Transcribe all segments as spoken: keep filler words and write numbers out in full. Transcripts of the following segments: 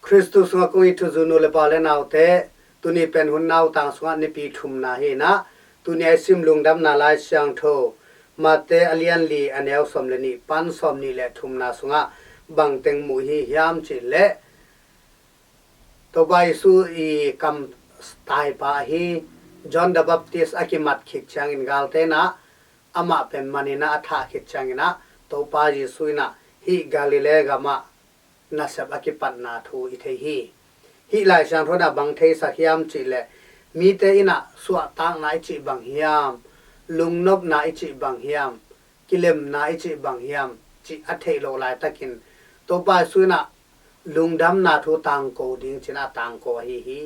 Khristu sungah kong it thuzui nu le pa le naute, tuni pen hun nautang sungah nipi thumna hi inah, tuni a i sim Lungdamna Lai Siangtho Mate a lian li a neu sawm le nih pan sawm nih le thumna sungah bangteng muh hi hiam cih leh, Topa Jesu i kam taipa ahi John the Baptist a kimat khit ciangin galte inah amah pen man inah a thah khit ciangin ah Topa Jesu inah hih Galilee gamah nasep a kipatna thu i thei hi. Hih Lai Siangtho inah bang theisak hiam cih leh, mite inah suahtakna i cih bang hiam, lungnopna i cih bang hiam, kilemna i cih bang hiam cih a theih loh laitakin Topa Jesu inah lungdamna thu tangko ding ci inah a tangko ahi hi.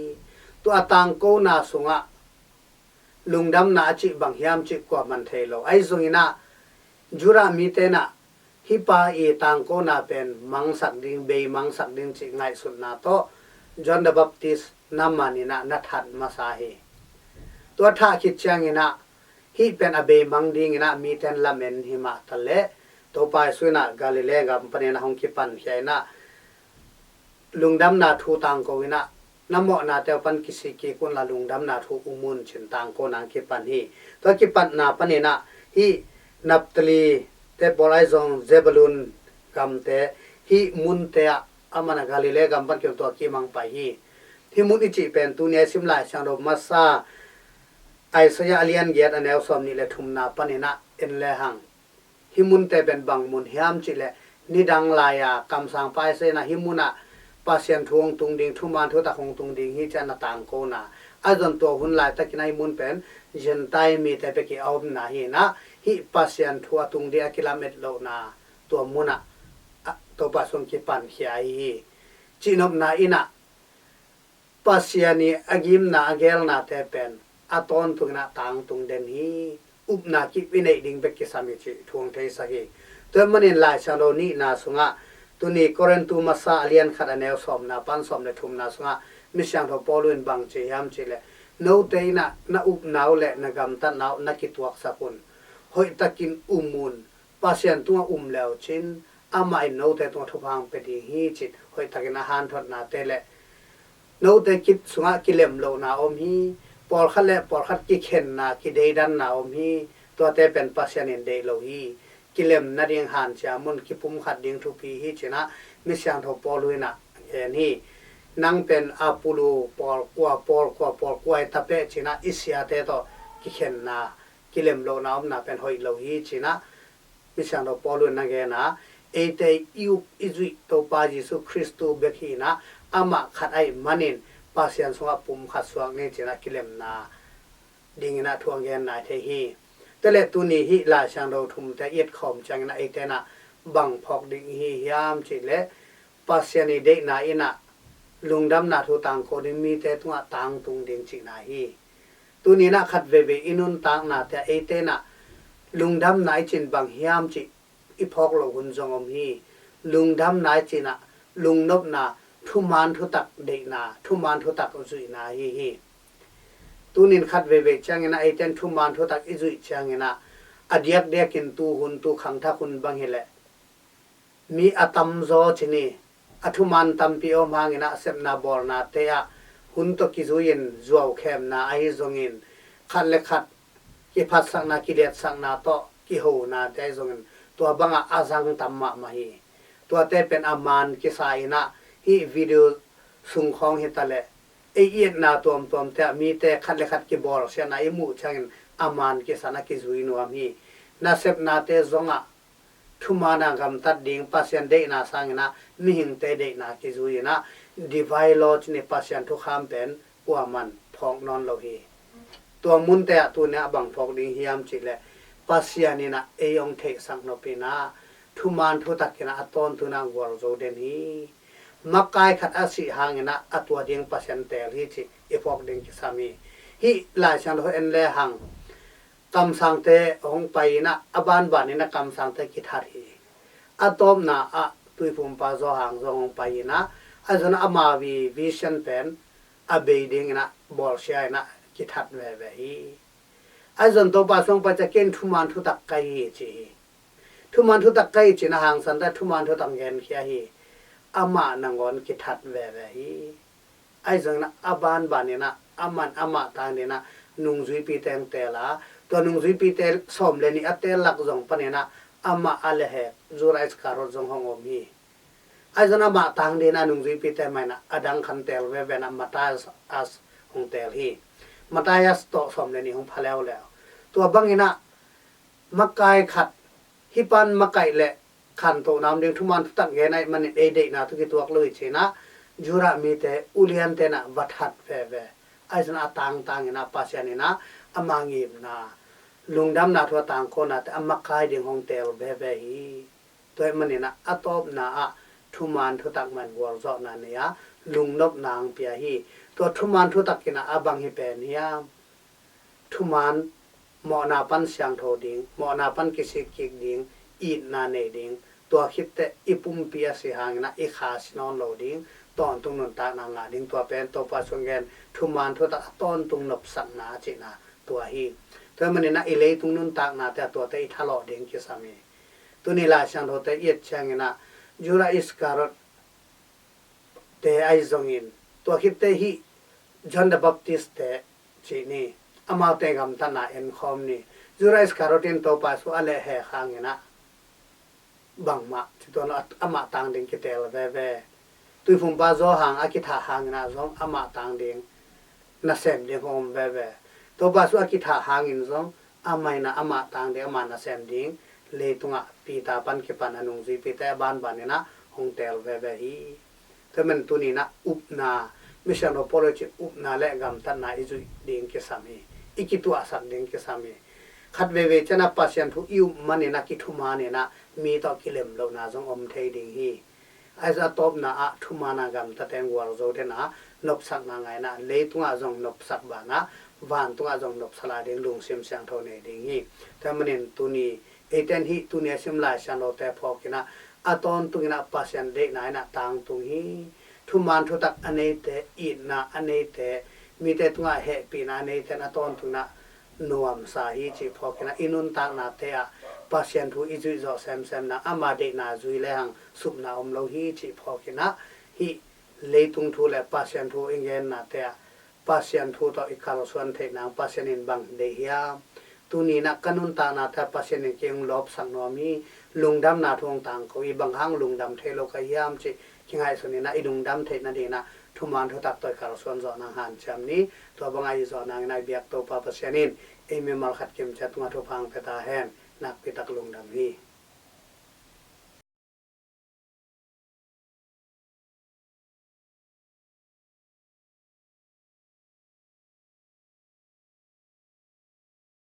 Tua a tangkona sungah lungdamna a cih bang hiam cih kuaman thei lo. Ahi zongin ah Judah mite inah hih pa i tangkona pen mangsak ding, bei mangsak ding cih ngaihsutna tawh John the Baptist na man inah na that masa hi. Tua thah khit ciangin ah hih pen a beimang dingin ah mite in lamen hi mah ta leh, Topa Jesu inah Galilee gam panin a hong kipankhia inah lungdamna thu tangko inah, na mawhnate uh pan kisik kik unla lungdamna thu um un ci-in tangkona hong kipan hi. Tua kipatna panin ah hih Naphtali te pawl ahi zong Zebulun gamte, hih munte ah, amah inah Galilee gam pan kiun tua kimang pai hi. Hih mun i cih pen tuni a i sim Lai Siangtho masa Isaiah a lian giat a neu sawm nih le thumna panin ah en lehang, hih munte pen bang mun hiam cih leh, nidang lai-a kamsangpa Isaiah inah hih munah Pasian thu hong tung ding, thuman thutak hong tung ding hi ci-in a tangkona. Ahi zong tua hun laitakin ah hih mun pen Gentile mite bek i a omna hi inah, hih Pasian thu a tung ding a kilamet lohna tua munah, ah, Topa Jesu hong kipankhia ahi hi. Cihnopna inah Pasian i a gimna a geelnate pen a tawntung inah tangtung den hi. Upna kip i neih ding bek kisam hi cih thu hong theisak hi. Tua ahih manin Lai Siangtho nihna sungah, tuni Korintu masa a lian khat a neu sawmna pan sawm le thumna sungah Misiangtho Paul in bang ci hiam cih leh, note inah na upna uh le na gamtatna uh na kituaksak un. Hoihtakin um un. Pasian tungah um le uh cin, amah in note tungah thupha hong pia ding hi ci-in hoihtakin a hanthotnate le note kip sungah kilem lohna om hi. Pawlkhat le pawlkhat kikhenna, kideidanna om hi. Tuate pen Pasian in deih lo hi. Kilem nading hanciam un, kipumkhat ding thupi hi ci-in ah Misiangtho Paul inah gen hi. Nang pen Apollo pawlkua, pawlkua, pawlkua i tapeh ci-in ah i siate tawh kikhenna, kilem lohna omna pen hoih lo hi ci-in ah Misiangtho Paul in na gen a, eite i up i zuih Topa Jesu Khristu bek hi inah, amah khat ahih manin Pasian sungah pumkhat suak ni ci-in ah kilemna dingin ah thu a gen nai thei hi. Tua leh tuni hih Lai Siangtho thumte i etkhawm ciangin ah eite inah bang phawk ding i hi hiam cih leh, Pasian i deihna inah lungdamna thu tangko ding, mite tungah tangtung ding cihna hi. Tuni inah khat veivei i nuntaknate ah eite inah lungdamna i cih bang hiam cih i phawk loh hun zong om hi. Lungdamna i cih inah lungnopna, thuman thutak deihna, thuman thutak zuihna ahi hi. Tunin khat veivei ciangin ah eite in thuman thutak i zuih ciangin ah a diakdiakin tuhun, tu khangthak hun bang hi leh, mi a tamzaw ci ni, a thuman tampi om hangin ah sepna bawlnate ah hun tawh kizui-in zuaukhemna ahi zongin, khat le khat kiphatsakna, kiliatsakna tawh kihonate ahi zongin, tua bangah a zang tam mahmah hi. Tuate pen a man kisa inah hih video sung khawng hi ta leh, ei i etna tuamtuamte ah mite khat le khat kibawlsiatna i muh ciangin a man kisa-in a kizui nuam hi. Nasepnate zongah thuman a gamtat ding, Pasian deihna sangin ah mihingte deihna kizui inah, divine law ci ni, Pasian thukham pen kuaman phawk nawn lo hi. Tua munte ah tuni ah bang phawk ding hiam cih leh, Pasian inah ei hong theihsak nop inah thuman thutak inah a tawntung inah gualzo den hi. Makai khat a sih hangin ah a tua ding Pasian teel hi cih i phawk ding kisam hi. Hih Lai Siangtho en lehang, kamsangte hong pai inah, a banban inah kamsangte kithat hi. A tawpna ah Tuiphumpa Johan zong hong pai inah, ahi zong inah ama vi-, vision pen a bei ding inah bawlsia inah kithat veve hi. Ahi zong Topa Jesu hong pai ciang, ken thuman thutak ka hi ci hi. Thuman thutak ka hi ci-in a hangsan ta, thuman thutak genkhia hi. amah nangawn kithat veve hi. Ahi zongin ah a banbanin ah aman amah tang dingin ah nungzuipite hong teel a, tua nungzuipite sawm le nih a teel lak zong panin ah amah a lehhek Judah Iskariot zong hong om hi. Ahi zongin amah tang dingin ah nungzuipite mah in ah a dang khat teel veve in ah Matthias hong teel hi. Matthias tawh sawm le nih hong pha leuleu. Tua bangin ah makai khat, hih pan makaih leh khantohna om ding, thuman thutak gen ahih manin ei deihna tawh kituak lo hi ci-in ah Judah mite uliante in ah va that veve. Ahi zongin a tangtang in ah Pasian in ah ama ngimna, lungdamna thu a tangkona te a makai ding hong teel veve hi. Tua ahih manin ah a tawpna ah thuman thutak mah in gualzawhna nei a, lungnopna hong pia hi. Tua thuman thutak in ah a bang hi pen hiam? Thuman, mawhna pan siangtho ding, mawhna pan kisik kik ding, itna nei ding, tua khit teh i pumpi a si hangin ah i kha si nawn lo ding, tawntung nuntakna ngah ding, tua pen Topa Jesu hong gen thuman thutak a tawntung nopsakna a cihna tua hi. Tua ahih manin ah i leitung nuntakna te ah tuate i thalawh ding kisam hi. Tuni Lai Siangtho te i et ciangin ah Judah Iskariot te ahi zongin, tua khit teh hih John the Baptist te cih ni, amaute gamtatna en khawm ni. Judah Iskariot in Topa Jesu a lehhek hangin ah bangmah ci tuan lo, amah tang ding kiteel veve. Tuiphumpa Johan a kithah hangin ah zong amah tang ding nasem ding hong om veve. Topa Jesu a kithah hangin zong amah in ah amah tang ding, amah nasem ding leitungah Peter pan kipan a nungzuipite a banbanin ah hong teel veve hi. Tua ahih manin tuni in ah upna, Mission of Apology upna le gamtatna i zuih ding kisam hi. I kituahsak ding kisam hi. Khat veivei ciangin ah Pasian thu i up manin ah kithumanin ah mi tawh kilem lohna zong om thei ding hi. Ahi zongin a tawpna ah thuman a gamtate in gualzo den a, nopsakna ngah in ah leitungah zong nopsak banah vantungah zong nopsa lai ding lungsim siangtho nei ding hi. Tua ahih manin tuni eite in hih tuni a sim Lai Siangthote phawk in ah a tawntungin ah Pasian deihna in ah tangtung hi. Thuman thutak a neite, itna a neite, mite tungah hehpihna a neite in a tawntungin ah nuamsa hi cih phawk in ah i nuntaknate ah Pasian thu i zuih zawh semsem in ah ama deihna zui lehang supna om lo hi cih phawk in ah hih leitung thu le Pasian thu i gennate ah Pasian thu tawh i kalsuan theih nang Pasian in bang deih hiam? Tuni in ah ka nuntaknate ah Pasian in kei hong lawpsak nuam hi, lungdamna thu hong tangko hi, bang hang lungdam thei lo ka hiam cih kingaihsun in ah i lungdam theih nadingin ah thuman thutak tawh i kalsuan zawh nang hanciam ni. Tua bangah i zawh nangin ah i biak Topa Pasian in ei mimal khat kimciat tungah thupha hong pia ta hen. Nakpi tak lungdam hi.